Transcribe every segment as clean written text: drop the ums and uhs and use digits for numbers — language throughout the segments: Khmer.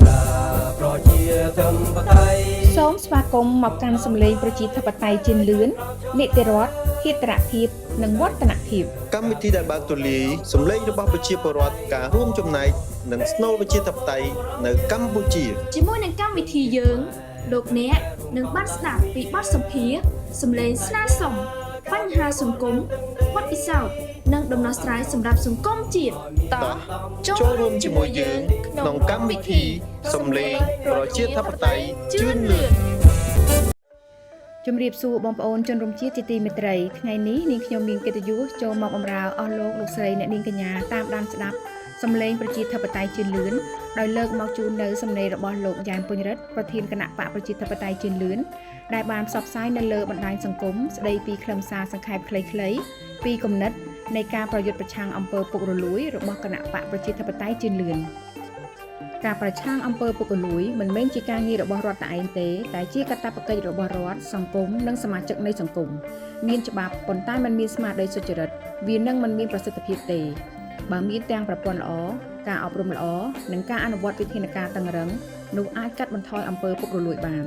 ត្រាប្រជាធិបតេយ្យ សូមស្វាគមន៍មកកាន់សម្លេងប្រជាធិបតេយ្យជឿនលឿននីតិរដ្ឋហេតរភាព និងវឌ្ឍនភាព កម្មវិធីដែលបើកទូលាយសម្លេងរបស់ប្រជាពលរដ្ឋការរួមចំណែកនិងស្នូលប្រជាធិបតេយ្យនៅកម្ពុជា ជាមួយនឹងកម្មវិធីយើងលោកអ្នកនឹងបានស្ដាប់ពីបទសម្ភាសន៍សម្លេងស្នើសុំបញ្ហាសង្គមបទពិសោធន៍និងដំណោះស្រាយសម្រាប់សង្គមជាតិតោះ ចូលរួមជាមួយយើងក្នុងកម្មវិធីសម្លេងប្រជាធិបតេយ្យជឿនលឿន ជំរាបសួរបងប្អូនជនរួមជាតិជាទីមេត្រីថ្ងៃនេះនាងខ្ញុំមានកិត្តិយសចូលមកបម្រើអស់លោកលោកស្រីអ្នកនាងកញ្ញាតាមដានស្ដាប់សម្លេងប្រជាធិបតេយ្យជឿនលឿនដោយលើកមកជូននៅសម្លេងរបស់លោកយ៉ែមពុញរិទ្ធប្រធានគណៈបកប្រជាធិបតេយ្យជឿនលឿនដែលបានផ្សព្វផ្សាយនៅលើបណ្ដាញសង្គមស្ដីពីខ្លឹមសារសង្ខេបខ្លីៗពីគំនិតនៃការប្រយុទ្ធប្រឆាំងអំពើពុករលួយរបស់គណៈបកប្រជាធិបតេយ្យជឿនលឿន ការប្រឆាំងអំពើពុករលួយមិនមែនជាការងាររបស់រដ្ឋតែឯងទេតែជាកាតព្វកិច្ចរបស់រដ្ឋសង្គមនិងសមាជិកនៃសង្គមមានច្បាប់ប៉ុន្តែមិនមានស្មារតីសុចរិតវានឹងមិនមានប្រសិទ្ធភាពទេបើមានទាំងប្រព័ន្ធល្អការអប់រំល្អនិងការអនុវត្តវិធានការតឹងរឹងនោះអាចកាត់បន្ថយអំពើពុករលួយបាន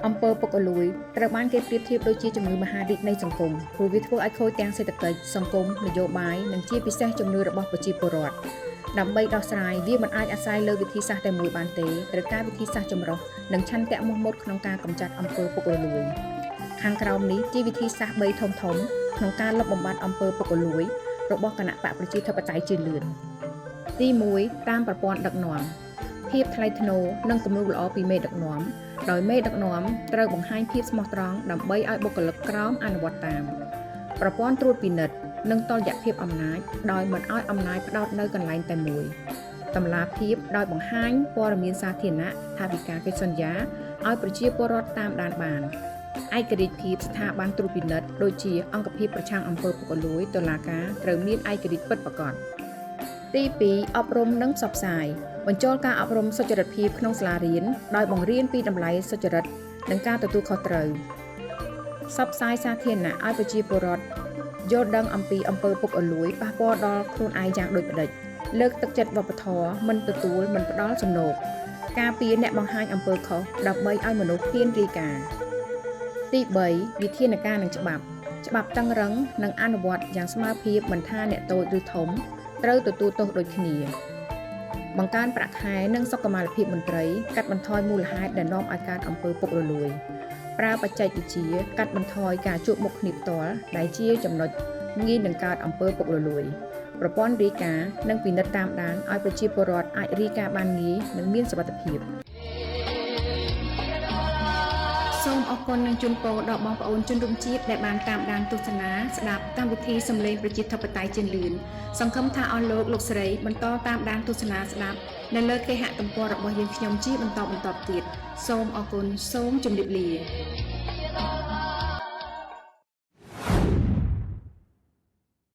អំពើពុករលួយត្រូវបានគេប្រៀបធៀបដូចជាជំងឺមហារីកនៃសង្គមព្រោះវាធ្វើឲ្យខូចទាំងសេដ្ឋកិច្ចសង្គមនយោបាយនិងជាពិសេសជំនឿរបស់ប្រជាពលរដ្ឋ ដើម្បីដោះស្រាយវាមិនអាចអាស្រ័យលើវិធីសាស្ត្រតែមួយបានទេត្រូវការវិធីសាស្ត្រចម្រុះនិងឆន្ទៈមោះមុតក្នុងការកម្ចាត់អំពើពុករលួយខាងក្រោមនេះជាវិធីសាស្ត្រ3ធំធំក្នុងការលុបបំបាត់អំពើពុករលួយរបស់គណៈបកប្រជាធិបតេយ្យជឿនលឿនទី1តាមប្រព័ន្ធដឹកនាំភាពថ្លៃថ្នូរនិងគំរូល្អពីមេដឹកនាំដោយមេដឹកនាំត្រូវបង្ហាញភាពស្មោះត្រង់ដើម្បីឲ្យបុគ្គលិកក្រោមអនុវត្តតាមប្រព័ន្ធត្រួតពិនិត្យនិងតុល្យភាពអំណាចដោយមិនឲ្យអំណាចផ្ដោតនៅកន្លែងតែមួយតម្លាភាពដោយបង្ហាញព័ត៌មានសាធារណៈថាវិការកិច្ចសន្យាឲ្យប្រជាពលរដ្ឋតាមដានបានឯករាជ្យភាពស្ថាប័នត្រួតពិនិត្យដូចជាអង្គភាពប្រឆាំងអំពើពុករលួយតុលាការត្រូវមានឯករាជ្យពិតប្រាកដទី2អប់រំនិងផ្សព្វផ្សាយបញ្ចូលការអប់រំសុចរិតភាពក្នុងសាលារៀនដោយបង្រៀនពីតម្លៃសុចរិតនិងការទទួលខុសត្រូវផ្សព្វផ្សាយសាធារណៈឲ្យប្រជាពលរដ្ឋយល់ដឹងអំពីអំពើពុករលួយប៉ះពាល់ដល់ខ្លួនឯងយ៉ាងដូចម្តេចលើកទឹកចិត្តវប្បធម៌មិនទទួលមិនផ្ដល់សំណូកការពារអ្នកបង្ហាញអំពើខុសដើម្បីឲ្យមនុស្សហ៊ានរាយការណ៍ទី3វិធានការនិងច្បាប់ ច្បាប់តឹងរឹងនិងអនុវត្តយ៉ាងស្មើភាពមិនថាអ្នកតូចឬធំត្រូវទទួលទោសដូចគ្នា បង្កើនប្រាក់ខែនិងសុខុមាលភាពមន្ត្រីកាត់បន្ថយមូលហេតុដែលនាំឲ្យកើតអំពើពុករលួយប្រើបច្ចេកវិទ្យាកាត់បន្ថយការជួបមុខគ្នាផ្ទាល់ដែលជាចំណុចងាយនឹងកើតអំពើពុករលួយប្រព័ន្ធរាយការណ៍និងពិនិត្យតាមដានឲ្យប្រជាពលរដ្ឋអាចរាយការណ៍បានងាយនិងមានសុវត្ថិភាពសូមអរគុណនិងជូនពរដល់បងប្អូនជនរួមជាតិដែលបានតាមដានទស្សនាស្ដាប់កម្មវិធីសម្លេងប្រជាធិបតេយ្យជឿនលឿនសង្ឃឹមថាអស់លោកលោកស្រីបន្តតាមដានទស្សនាស្ដាប់នៅលើគេហទំព័ររបស់យើងខ្ញុំជាបន្តបន្ទាប់ទៀតសូមអរគុណសូមជម្រាបលា។